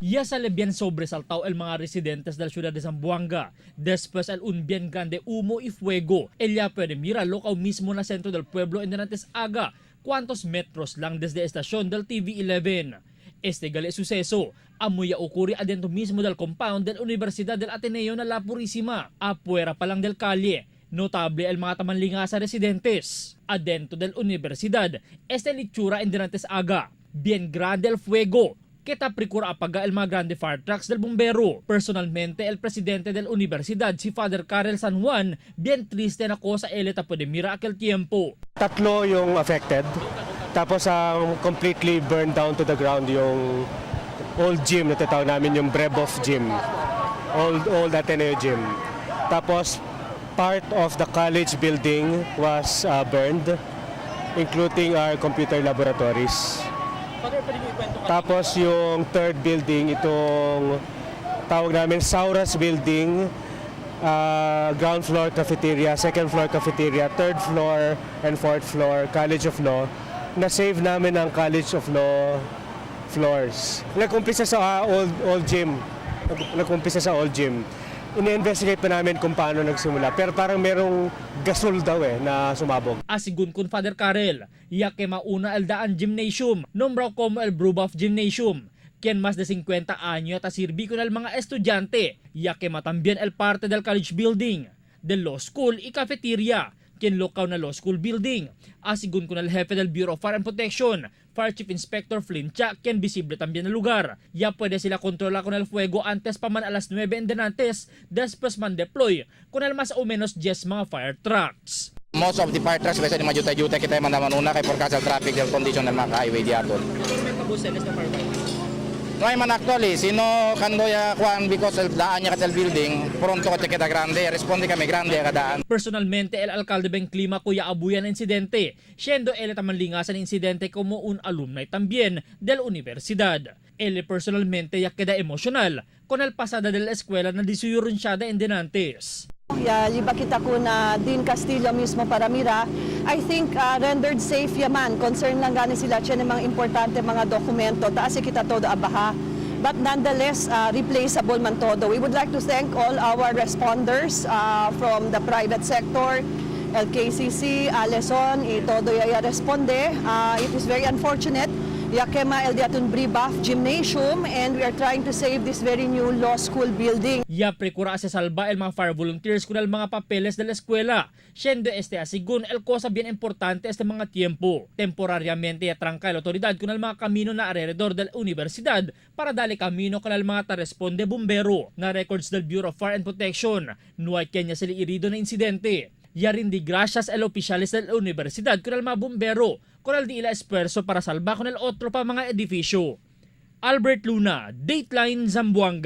Ya sale bien sobresaltado el mga residentes de la ciudad de Zamboanga. Después el un bien grande humo y fuego. Ella puede mirarlo kao mismo na centro del pueblo en Denantes Aga, cuantos metros lang desde estación del TV11. Este gali suceso, amuya ocurre adentro mismo del compound del Universidad del Ateneo na La Purísima, apuera pa lang del calle. Notable el mga tamanlinga sa residentes. Adentro del universidad, este litsura en Denantes Aga. Bien grande el fuego, que procura apaga el mga grande fire trucks del bombero. Personalmente, el presidente del universidad, si Father Karel San Juan, bien triste na cosa él ta puede mira aquel tiempo. Tatlo yung affected. Tapos ang completely burned down to the ground yung old gym na tatawag namin yung Breboff Gym. Old Ateneo Gym. Tapos part of the college building was burned, including our computer laboratories. Tapos yung third building, itong tawag namin Sauras Building, ground floor cafeteria, second floor cafeteria, third floor and fourth floor, College of Law. Na-save namin ang College of Law floors. Nag-umpisa sa old gym. Nag-umpisa sa old gym. Ini-investigate pa namin kung paano nagsimula. Pero parang merong gasol daw eh na sumabog. Asigun kun Father Karel, ya que mauna el daan gymnasium, nombrado como el Brubaf Gymnasium, quien más de 50 años ta sirbi con el mga estudyante, ya que también el parte del college building, del law school y cafeteria, quien lokaw na law school building. Asigun con el jefe del Bureau of Fire and Protection, Fire Chief Inspector Flint Cha, quien visible también el lugar. Ya puede sila controlar con el fuego antes pa man alas 9 en denantes, después man deploy con el más o menos 10 mga fire trucks. Most of the fire trucks, kasi ni majuta-juta kita man naman una kay por causa traffic del condition ng mga highway diaton. No ay man actually, sino kando ya kuan because el daan niya katel building, pronto ka kita grande, responde kami grande kadaan. Personalmente, el alcalde Ben Clima kuya abuyan ang insidente, siendo él tamanlingasan insidente como un alumni también del universidad. Él personalmente ya queda emocional con el pasada de la escuela na disuyuron siya de endenantes. Ya, liba kita ko na Dean Castillo mismo para mira. I think rendered safe yaman. Concern lang gani sila siya ng mga importante mga dokumento. Taas kita todo abaha. But nonetheless, replaceable man todo. We would like to thank all our responders from the private sector, LKCC, Aleson, y todo ya responde. It is very unfortunate. Yakema el Diatun Bribaf Gymnasium, and we are trying to save this very new law school building. Ya precura se salva el mga fire volunteers con el mga papeles de la escuela, siendo este asigun el cosa bien importante este mga tiempo. Temporariamente ya tranca la autoridad con el mga camino na alrededor de la universidad para darle camino con el mga ta-responde bombero. Na records del Bureau of Fire and Protection, no hay kenya sila irido na insidente. Ya rindi gracias el oficiales de la universidad con el mga bombero, con el di ila esfuerzo para salvar con el otro pa mga edificio. Albert Luna, Dateline Zamboanga.